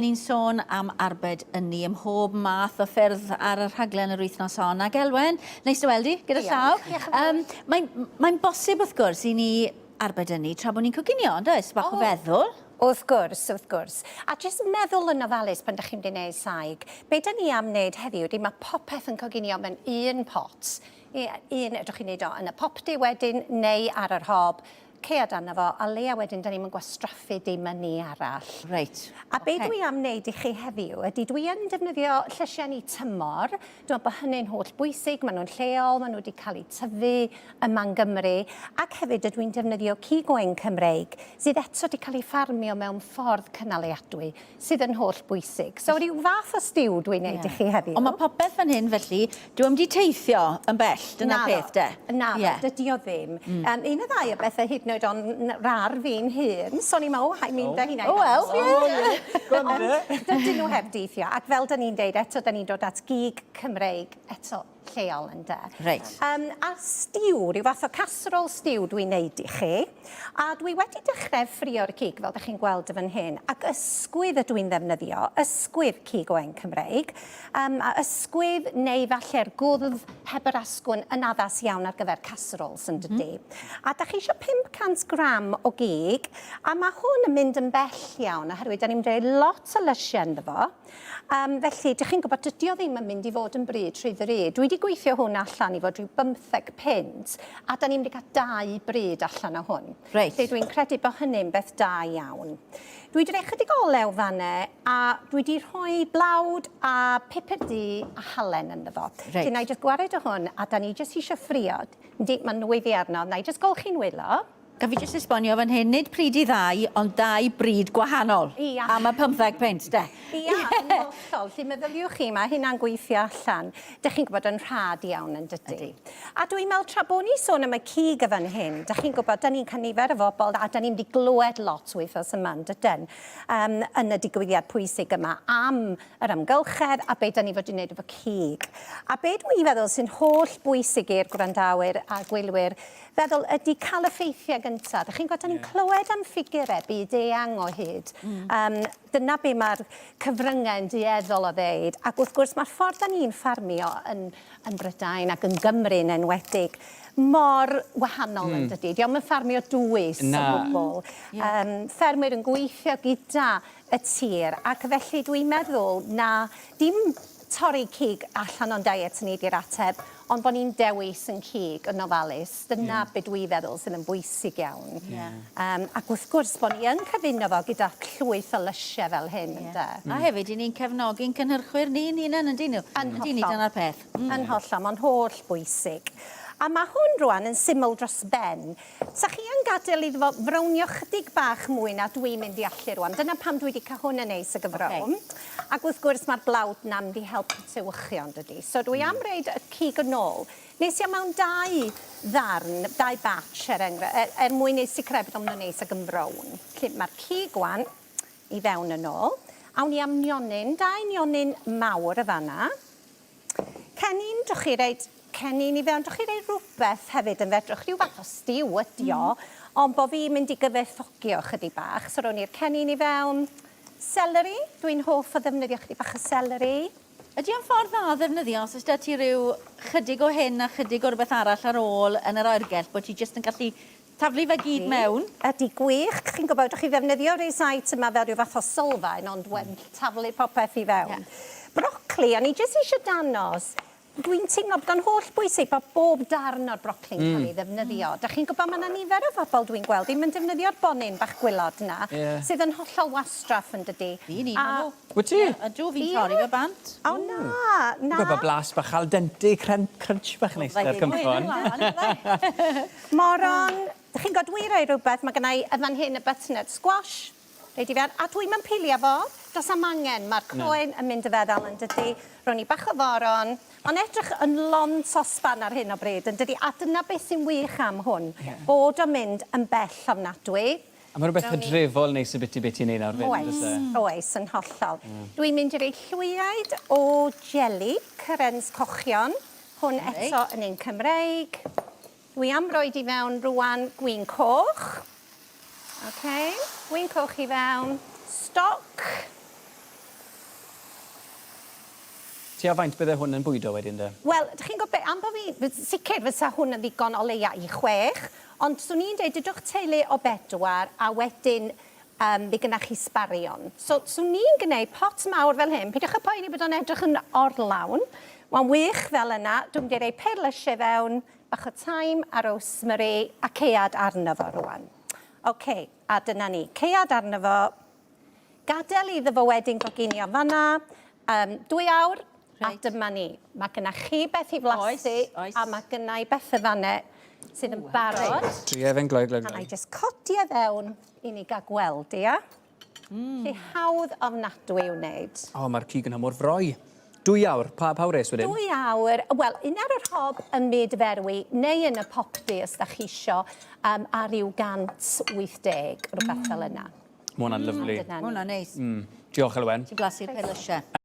Ni'n sôn am arbed ynni ym mhob math o ffyrdd ar y rhaglen yr wythnos hon. Ac Elwen, neis dy weld di, gyda llaw. Um, Mae'n mae bosib wrth gwrs i ni arbed ynni tra bod ni'n coginio, ond oes? Bach o feddwl. Wrth gwrs, wrth gwrs. A jyst meddwl yn ofalus pan dych chi'n mynd i wneud saig. Be da ni am wneud heddiw ydy mae popeth yn coginio mewn un pot. Un, ydych chi'n wneud o yn y popty wedyn neu ar yr hob. Caead arno fo, a leia wedyn 'dan ni'm yn gwastraffu dim ynni arall. Reit. A be dwi am wneud i chi heddiw ydy dwi yn defnyddio llysiau ni tymor. Dwi'n meddwl bod hynny'n holl bwysig, maen nhw'n lleol, maen nhw wedi cael eu tyfu yma yng Nghymru. Ac hefyd ydw i'n defnyddio cig oen Cymreig sydd eto wedi cael ei ffarmio mewn ffordd cynaliadwy. sydd yn holl bwysig. So rhyw fath o stew dwi'n neud i chi heddiw. Ond mae popeth fan hyn felly, dyw e'm 'di teithio yn bell, dyna'r peth de? Naddo, yeah. Dydy o ddim. Mm. Un o ddau o bethau hyd yn oed ond rar fi'n hun, so ni'n meddwl, oh, mynd â hynna. Oh, wel, ie. Ond dydyn nhw heb deithio, ac fel dyn ni'n deud eto, dyn ni'n dod at gig Cymreig eto lleol ynde. Reit. Um, a stew, rhyw fath o casserole stew dwi'n neud i chi. A dwi wedi dechrau ffrio'r cig, fel ydych chi'n gweld y fan hyn, ac ysgwydd ydw i'n ddefnyddio, ysgwydd cig oen Cymreig, um, a ysgwydd neu falle'r gwddf heb yr asgwrn yn addas iawn ar gyfer casseroles yn dydy. Mm -hmm. A da chi eisiau 500 gram o gig, a mae hwn yn mynd yn bell iawn, oherwydd da ni'n mynd lot o lysiau ynddo fo. Yym, felly, dych chi'n gwybod, dydy o ddim yn mynd i fod yn bryd rhy ddrud. Dwi wedi gweithio hwn allan i fod rhyw bymtheg punt, a da ni'n mynd i gael dau bryd allan o hwn. Reit. Felly dwi'n credu bod hynny'n beth da iawn. Dwi wedi rhoi chydig o olew fanne, a dwi wedi rhoi blawd a pupur du a halen ynddo fo. Reit. Felly, na i jyst gwared o hwn, a da ni jyst eisiau ffrio. Yndi, mae nwy arno. Na i jyst golchi'n wylo. Gaf fi jyst esbonio fan hyn, nid pryd i ddau, ond dau bryd gwahanol. Ia. Am y pymtheg punt, de. Ia, yn hollol. Felly meddyliwch chi, mae hynna'n gweithio allan. Dych chi'n gwybod yn rhad iawn yn dydy. Ydy. A dwi'n meddwl tra bod ni sôn am y cig y fan hyn, dych chi'n gwybod, da ni'n cael nifer o bobl a da ni'n mynd i glywed lot wythnos yma, yn dydyn, um, yn y digwyddiad pwysig yma am yr amgylchedd a be da ni fod i wneud efo cig. A be dwi'n feddwl sy'n holl bwysig i'r gwrandawyr a gwylwyr feddwl ydy cael y ffeithiau gyntaf. Dych chi'n gwybod, da ni'n clywed am ffigurau byd eang o hyd. Mm. Um, dyna be mae'r cyfryngau yn dueddol o ddeud. Ac wrth gwrs, mae'r ffordd da ni'n ffarmio yn, yn Brydain ac yn Gymru yn enwedig mor wahanol mm. yn dydy. Diolch yn ffarmio dwys o gwbl. Yeah. Um, ffermwyr yn gweithio gyda y tir ac felly dwi'n meddwl na dim torri cig allan o'n diet ni 'di'r ateb, ond bod ni'n dewis yn cig yn ofalus. Dyna yeah. be dwi feddwl sydd yn bwysig iawn. Yeah. Um, ac wrth gwrs bod ni yn cyfuno fo gyda llwyth o lysiau fel hyn, yeah. ynde. Mm. A hefyd, i ni'n cefnogi'n cynhyrchwyr ni'n hunain, yndyn nhw? Yn hollol. Yndyn ni, dyna'r peth. Mm. Yn hollol, mae'n holl bwysig. A mae hwn rwan yn syml dros ben. Sa chi yn gadael iddo fo frownio chydig bach mwy na dwi'n mynd i allu rwan. Dyna pam dwi wedi cael hwn yn neis ag y frown. Okay. Ac wrth gwrs mae'r blawd 'na mynd i helpu tewychu ond dydy. So dwi am roid y cig yn ôl. Nes i o mewn dau ddarn, dau batch er enghraifft, er, er mwyn ei sicrhau bod o'n mynd yn neis ag yn frown. Felly mae'r cig wan i fewn yn ôl. Awn ni am nionyn, dau nionyn mawr y fanna. Cennin, drwch chi roid cennin i fewn, drwch chi roid rhywbeth hefyd yn fedrwch, rhyw fath o stew ydi o, mm. ond bo fi'n mynd i gyfoethogi o chydig bach, so rown i'r cennin i fewn. Celery, dwi'n hoff o ddefnyddio chydig bach o celery. Ydy o'n ffordd dda o ddefnyddio os oes 'da ti ryw chydig o hyn a chydig o rywbeth arall ar ôl yn yr oergell, bod ti jyst yn gallu taflu fe gyd mewn? Ydy, gwych. Chi'n gwybod, fedrwch chi ddefnyddio rysáit yma fel rhyw fath o sylfaen, ond mm. taflu popeth i fewn. Yeah. Brocoli, o'n i jyst eisiau danos, dwi'n teimlo bod o'n holl bwysig bod bob darn o'r brocoli'n mm. cael ei ddefnyddio. Mm. Da chi'n gwybod, mae yna nifer o bobl dwi'n gweld ddim yn defnyddio'r bonyn bach gwylod na, yeah. sydd yn hollol wastraff yn dydy. Fi'n un a... nhw. Wyt ti? Ydw, fi'n torri fe bant. O na, na. Gwybod bod blas bach al dente, crunch bach neis ar cynffon. Moron, dych chi'n gwybod, dwi roi rhywbeth, mae gennau y fan hyn y butternut squash, reid i fewn, a dwi'm yn pilio fo, does am angen, mae'r croen yn mynd y feddal yn dydy, rown i bach o foron, mae'n edrych yn lond sosban ar hyn o bryd yn dydy, a dyna beth sy'n wych am hwn, bod o'n mynd yn bell ofnadwy. A mae rhywbeth hydrefol neis ambiti be ti'n neud nawr 'fyd, yndoes e? Oes, oes, yn hollol. Dwi'n mynd i roi llwyaid o jeli cyrens cochion, hwn eto yn un Cymreig. Dwi am roid i fewn rŵan gwin coch. Ok, gwin coch i fewn, stoc. Tua faint bydde hwn yn bwydo wedyn de? Wel, dych chi'n gwybod be, am bo fi, sicr fysa hwn yn ddigon o leia i chwech, ond swn i'n deud dudwch teulu o bedwar a wedyn um, mi gynnach chi sbarion. So, swn i'n gwneud pot mawr fel hyn, peidiwch â poeni bod o'n edrych yn orlawn, mae'n wych fel yna, dwi'n mynd i roi perlysiau fewn, bach o thyme a rosemary a caead arno fo rwan. OK, a dyna ni, caead arno fo, Gadael iddo fo wedyn goginio fanna, um, dwy awr, right. a dyma ni. Mae gyna chi beth i flasu, oes, oes. a mae gyna i beth y fanne sydd yn barod. Tria fe'n gloi, gloi, gloi. A na i just codi e fewn i ni gael gweld, ia? Mm. Lle hawdd ofnadwy i'w wneud. O, oh, mae'r cig yna mor froi. Dwy awr, pa, pa wres wedyn? Dwy awr, wel, un ar yr hob yn myd ferwi, neu yn y popty os da chi isio, um, ar ryw 180, rhywbeth mm. fel yna. Mae hwnna'n lyfli. Mae hwnna'n neis. Diolch, Elwen. Ti'n blasu'r perlysiau.